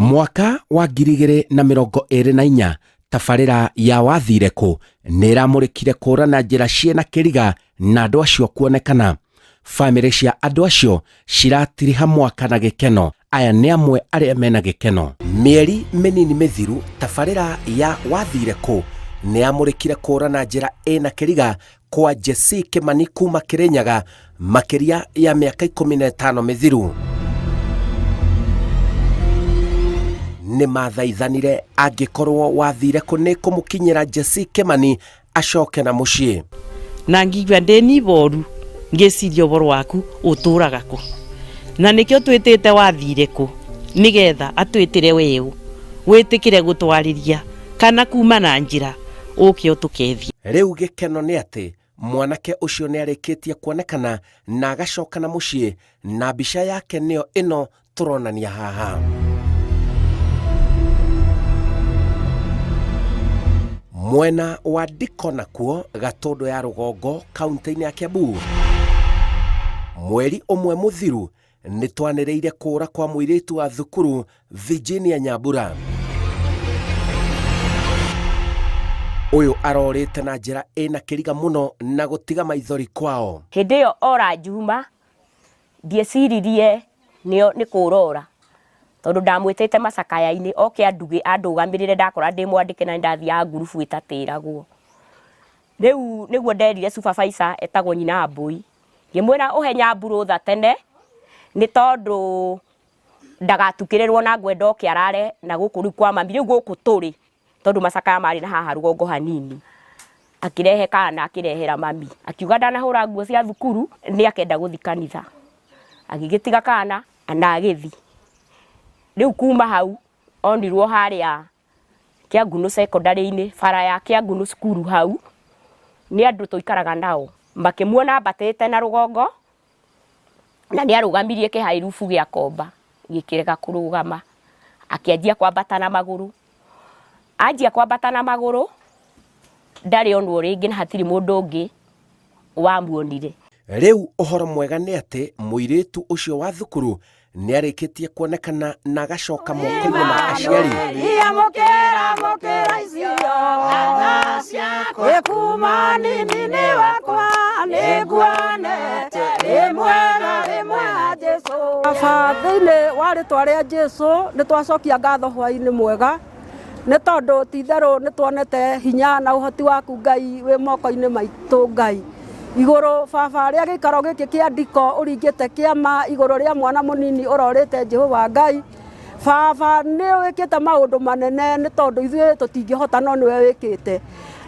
Mwaka wa 2024 tabarĩra ya Wathire Kũ nĩ ĩramũrĩkire kũra na njĩra ciĩna kĩriga na andũ acio kuonekana. Bamĩrĩ cia andũ acio ciratiriha mwaka na gĩkeno. Aya nĩ amwe arĩa mena gĩkeno. Mĩeri mĩnini mĩthiru tabarĩra ya Wathire Kũ nĩ yamũrĩkire kũra na njĩra ĩna kĩriga kwa Jesse Kimani kuma Kirinyaga makĩria ya mĩaka 15 mĩthiru. Nĩ mathaithanire angĩkorwo wathire kũ nĩ kũmũkinyĩra Jesse Kimani acoke na mũciĩ. Na ngigua ndĩ ni iboru ngĩciria ũhoro waku ũtũraga kũ, na nĩkĩo twĩtĩte wathire kũ, nĩgetha atwĩtĩre weũ wĩtĩkĩre gũtwarĩria kana kuma na njĩra ũke ũtũkethie. Rĩu gĩkeno nĩ atĩ mwanake ũcio nĩ arĩkĩtie kuonekana na agacoka na mũciĩ na mbica yake nĩyo ĩno tũronania haha. Mwena wa Ndiko nakuo Gatũndũ ya rũgongo kaunti-inĩ ya Kiambu, mweri ũmwe mũthiru nĩ twanĩrĩire kũra kwa mũirĩtu wa thukuru Virginia Nyambura. Ũyũ arorĩte na njĩra ĩna kĩriga mũno na gũtiga maithori kwao. Hĩndĩ ĩyo ora Juma ndieciririe nĩ kũrora tondũ ndamwĩtĩte macakaya-inĩ oke anduge andũgamĩrĩre ndakora ndĩ mwandĩke na nĩ ndathiaga ngurubu ĩtatĩragwo. Rĩu nĩguo nderire supervisor etagwo nyina wa Mbũi, ngĩmwĩra ũhe Nyambu rũtha tene nĩ tondũ ndagatukĩrĩrwo na ngwenda oke arare na gũkũ rĩu kwa mami, rĩu gũkũ tũrĩ tondũ macakaya marĩ na haha rũgongo hanini. Akĩrehe kana akĩrehera mami, akiuga ndanahũra nguo cia thukuru nĩ akenda gũthiĩ kanitha. Agĩgĩtiga kana na agĩthiĩ. Rĩu kuma hau onirwo harĩa Kĩangunũ secondary-inĩ, bara ya Kĩangunũ cukuru hau, nĩ andũ tũikaraga nao. Makĩmuona ambatĩte na rũgongo, na nĩ arũgamirie kĩhairubu gĩa komba gĩkĩrega kũrũgama, akĩanjia kwambata na magũrũ. Anjia kwambata na magũrũ, ndarĩ onwo rĩngĩ na hatirĩ mũndũ ũngĩ wamuonire. Rĩu ũhoro mwega nĩ atĩ mũirĩtu ũcio wa thukuru nĩ arĩkĩtie kuonekana na agacoka moko-inĩ ma aciari. Baba, thĩinĩ wa rĩtwa rĩa Jesu nĩ twacokia ngatho hwainĩ mwega nĩ tondũ ti itherũ nĩ tuonete hinya na ũhoti waku Ngai wĩ moko-inĩ maitũ Ngai. Igũrũ baba rĩa gĩikaro gĩkĩ kĩa ndiko ũringĩte kĩama igũrũ rĩa mwana mũnini ũrorĩte Jehova Ngai. Baba nĩ wĩkĩte maũndũ manene nĩ tondũ ithuĩ tũtingĩhota no nĩwe wĩkĩte.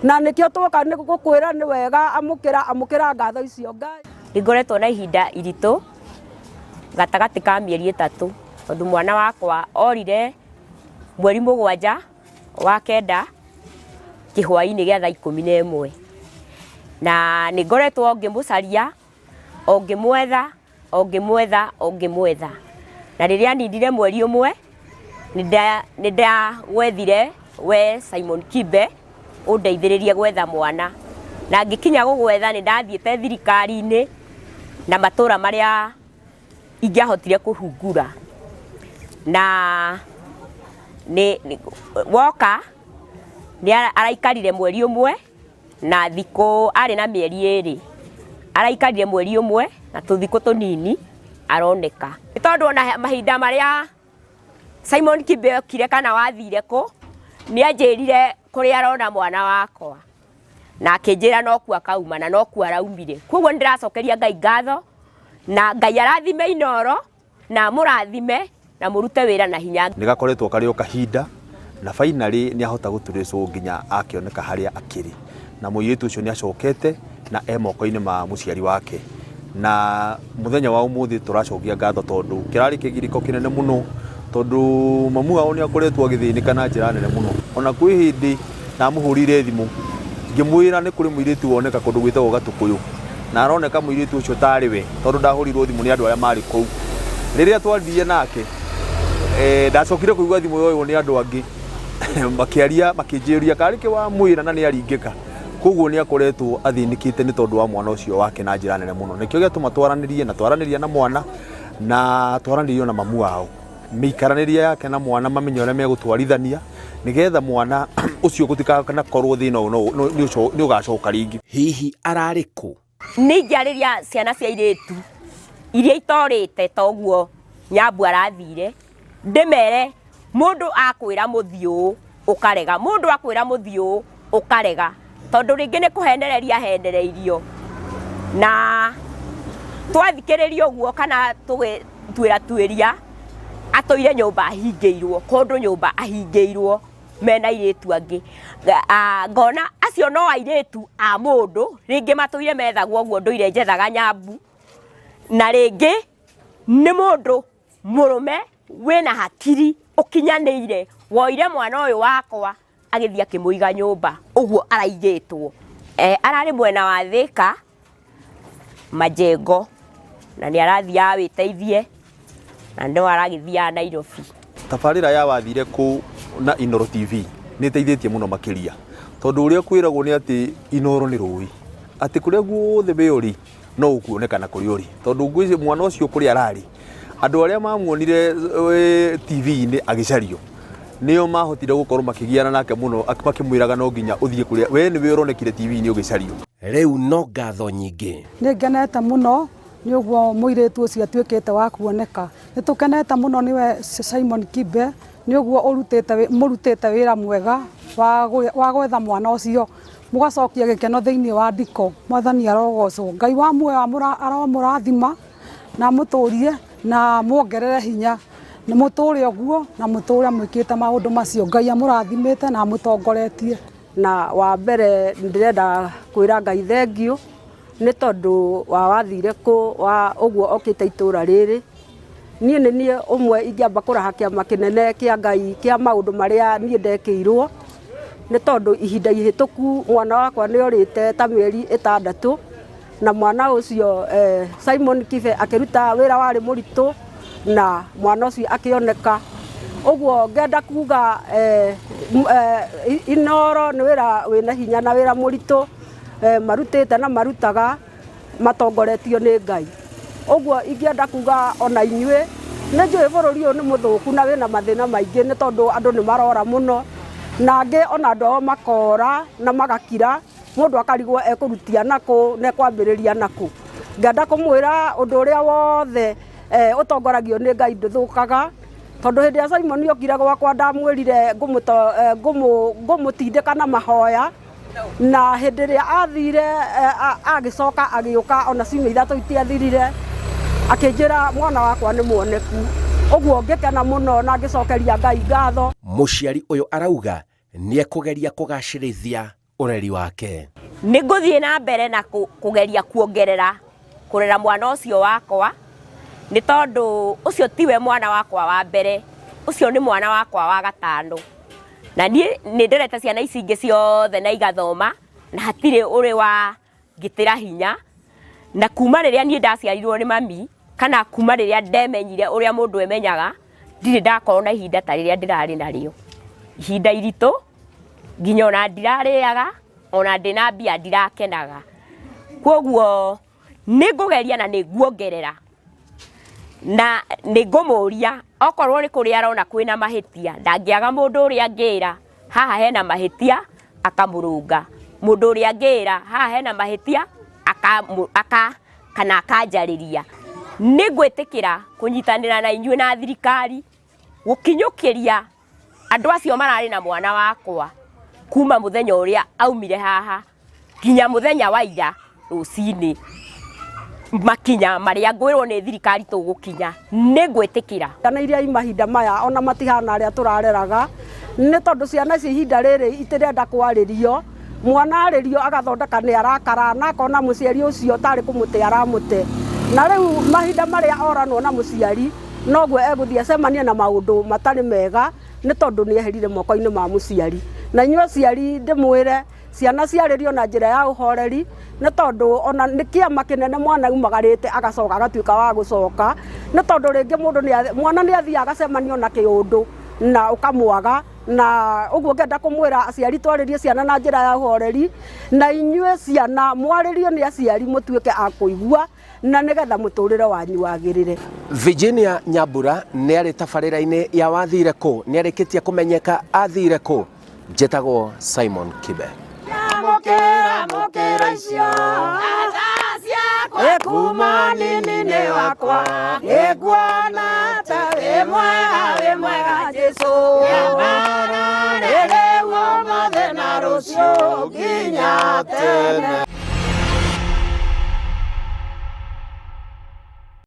Na nĩkĩo twoka nĩ gũkwĩra nĩ wega amũkĩra amũkĩra ngatho icio Ngai. Nĩ ngoretwo na ihinda iritũ gatagatĩ ka mĩeri 3 tondũ mwana wakwa orire mweri 7 wa 9 kĩhwainĩ gĩa thaa 11 na nĩ ngoretwo ngĩmũcaria o ngĩmwetha o ngĩmwetha o ngĩmwetha, na rĩrĩa anindire mweri 1 nĩ ndagwethire we Simon Kibe ũndeithĩrĩrie gwetha mwana, na ngĩkinya gũgwetha nĩ ndathiĩte thirikari-inĩ na matũra marĩa ingĩahotire kũhungura, na nĩ woka nĩ araikarire mweri 1 na thikũ, arĩ na mĩeri 2, araikarire mweri 1 na tũthikũ tũnini aroneka. Nĩ tondũ ona mahinda marĩa Simon Kibe okire kana wathire kũ, nĩ anjĩrire kũrĩa arona mwana wakwa na akĩnjĩra no kuo akauma na no kuo araumire. Koguo nĩ ndĩracokeria Ngai ngatho na Ngai arathime Inooro na amũrathime na mũrute wĩra na hinya. Nĩ gakoretwo karĩ o kahinda na finally nĩ ahota gũtũrĩcwo nginya akĩoneka harĩa akĩrĩ, na mũirĩtu ũcio nĩ acokete na e moko-inĩ ma mũciari wake. Na mũthenya wa ũmũthĩ tũracokia ngatho tondũ kĩrarĩ kĩgirĩko kĩnene mũno, tondũ mamu wao nĩ akoretwo agĩthĩnĩka na njĩra nene mũno. Ona kwĩ hĩndĩ ndamũhũrĩire thimũ ngĩmwĩra nĩ kũrĩ mũirĩtu woneka kũndũ gwĩtagwo Gatũkũyũ, na aroneka mũirĩtu ũcio tarĩ we tondũ ndahũrirwo thimũ nĩ andũ arĩa marĩ kũu. Rĩrĩa twaririe nake, ndacokire kũigua thimũ yoywo nĩ andũ angĩ makĩaria makĩnjĩria karĩ kĩ wamwĩra na nĩ aringĩka. Koguo nĩ akoretwo athĩnĩkĩte nĩ tondũ wa mwana ũcio wake na njĩra nene mũno. Nĩkĩo gĩatũma twaranĩrie na twaranĩria na mwana na twaranĩria na mamu wao. Mĩikaranĩrie yake na mwana mamenye ũrĩa megũtwarithania nĩgetha mwana ũcio gũtikanakorwo thĩna ũyũ nĩ ũgacoka rĩngĩ. Hihi ararĩ kũ? Nĩ ingĩarĩria ciana cia airĩtu iria itorĩte ta ũguo Nyambu arathire, ndĩmere mũndũ akwĩra mũthiĩ ũũ ũkarega, mũndũ akwĩra mũthiĩ ũũ ũkarega, tondũ rĩngĩ nĩ kũhenereria ahenereirio na twathikĩrĩria ũguo kana tũgĩtuĩra tuĩria atũire nyũmba ahingĩirwo, kũndũ nyũmba ahingĩirwo mena airĩtu angĩ. Ngona acio no airĩtu a mũndũ, rĩngĩ matũire methagwo ũguo ndũire njethaga Nyambu, na rĩngĩ nĩ mũndũ mũrũme wĩna hakiri ũkinyanĩire woire mwana ũyũ wakwa agĩthiĩ akĩmũiga nyũmba ũguo araigĩtwo. Ararĩ mwena wa Thĩka Majengo na nĩ arathiaga wĩteithie na no aragĩthiaga Nairobi. Tabarĩra ya Wathire Kũ na Inooro TV nĩ ĩteithĩtie mũno makĩria tondũ ũrĩa kwĩragwo nĩ atĩ Inooro nĩ rũĩ, atĩ kũrĩa guothe we ũrĩ no ũkuonekana kũrĩa ũrĩ tondũ ngwĩciria mwana ũcio kũrĩa ararĩ andũ arĩa mamuonire TV-inĩ agĩcario nĩo mahotire gũkorwo makĩgiana nake mũno makĩmwĩraga no nginya ũthiĩ kũrĩa we nĩwe ũronekire TV-inĩ ũgĩcario. Rĩu no ngatho nyingĩ. Nĩ ngenete mũno nĩ ũguo mũirĩtu ũcio atuĩkĩte wa kuoneka. Nĩ tũkenete mũno nĩwe Simon Kibe nĩ ũguo ũrutĩte mũrutĩte wĩra mwega wa gwetha mwana ũcio. Mũgacokia gĩkeno thĩinĩ wa ndiko. Mwathani arogocwo. Ngai wa muoyo aromũrathima na amũtũrie na amuongerere hinya. Na mũtũre ũguo na mũtũre mwĩkĩte maũndũ macio. Ngai amũrathimĩte na amũtongoretie. Na wa mbere ndĩrenda kwĩra Ngai thengiũ nĩ tondũ wa wathire kũ wa ũguo okĩte itũra rĩrĩ. Niĩ nĩ niĩ ũmwe ingĩamba kũraha kĩama kĩnene kĩa Ngai kĩa maũndũ marĩa niĩ ndekĩirwo, nĩ tondũ ihinda ihĩtũku mwana wakwa nĩ orĩte ta mĩeri ĩtandatũ, na mwana ũcio Simon Kibe akĩruta wĩra warĩ mũritũ na mwana ũcio akĩoneka. Ũguo ngenda kuga Inooro nĩ wĩra wĩna hinya na wĩra mũritũ marutĩte na marutaga matongoretio nĩ Ngai. Ũguo ingĩenda kuga ona inyuĩ, nĩ njũĩ bũrũri ũyũ nĩ mũthũku na wĩna mathĩna maingĩ nĩ tondũ andũ nĩ marora mũno, na angĩ ona andũ ao makora na magakira, mũndũ akarigwo ekũrutia nakũ na ekwambĩrĩria nakũ. Ngenda kũmwĩra ũndũ ũrĩa wothe ũtongoragio nĩ Ngai ndũthũkaga, tondũ hĩndĩ ĩrĩa Simon okire gwakwa ndamwĩrire ngũmũtindĩka na mahoya, na hĩndĩ ĩrĩa athire agĩcoka agĩũka ona ciumia ithatũ itiathirire, akĩnjĩra mwana wakwa nĩ muoneku. Ũguo ngĩkena mũno na ngĩcokeria Ngai ngatho. Mũciari ũyũ arauga nĩekũgeria kũgacĩrithia ũreri wake. Nĩ ngũthiĩ na mbere na kũgeria kuongerera kũrera mwana ũcio wakwa, nĩ tondũ ũcio tiwe mwana wakwa wa mbere, ũcio nĩ mwana wakwa wa gatano. Na niĩ nĩ ndorete ciana ici ingĩ ciothe na igathoma, na hatirĩ ũrĩ wa ngĩtĩra hinya. Na kuma rĩrĩa niĩ ndaciarirwo nĩ mami, kana kuma rĩrĩa ndemenyire ũrĩa mũndũ emenyaga, ndirĩ ndakorwo na ihinda ta rĩrĩa ndĩrarĩ narĩo. Ihinda iritũ, nginya ona ndirarĩaga, ona ndĩna mbia ndirakenaga. Koguo nĩ ngũgeria na nĩ nguongerera, na nĩ ngũmũria okorwo nĩ kũrĩa arona kwĩna mahĩtia, ndangĩaga mũndũ ũrĩa angĩra haha hena mahĩtia akamũrũnga, mũndũ ũrĩa angĩra haha hena mahĩtia aka kana akanjarĩria. Nĩ ngwĩtĩkĩra kũnyitanĩra na inyuĩ na thirikari gũkinyũkĩria andũ acio mararĩ na mwana wakwa kuma mũthenya ũrĩa aumire haha nginya mũthenya wa ira rũcinĩ makinya marĩa ngwĩrwo nĩ thirikari tũgũkinya nĩ ngwĩtĩkĩra. Ciana iria i mahinda maya ona matihana arĩa tũrareraga, nĩ tondũ ciana ici ihinda rĩrĩ itirenda kwarĩrio, mwana arĩrio agathondeka nĩ arakara na akona mũciari ũcio tarĩ kũmũte aramũte. Na rĩu mahinda marĩa oranwo na mũciari noguo egũthiĩ acemanie na maũndũ matarĩ mega nĩ tondũ nĩ eherire moko-inĩ ma mũciari. Na inyuĩ aciari ndĩmwĩre ciana ciarĩrio na njĩra ya ũhoreri nĩ tondũ ona nĩ kĩama kĩnene mwana aumagarĩte agacoka agatuĩka wa gũcoka, nĩ tondũ rĩngĩ mũndũ nĩ mwana nĩ athiaga agacemanio na kĩũndũ. Na ũkamwaga na ũguo. Ngenda kũmwĩra aciari twarĩrie ciana na njĩra ya ũhoreri, na inyuĩ ciana mwarĩrio nĩ aciari mũtuĩke a kũigua, na nĩgetha mũtũrĩre wanyu wagĩrĩre. Virginia Nyambura nĩ arĩ tabarĩra-inĩ ya Wathire Kũ. Nĩ arĩkĩtie kũmenyeka athire kũ. Njĩtagwo Simon Kibe. Mũkĩra mũkĩra icio kuma nini-inĩ wakwa, nĩnguona ta wĩ mwega, wĩ mwega Jesũ, rĩu, ũmũthĩ na rũciũ nginya tene.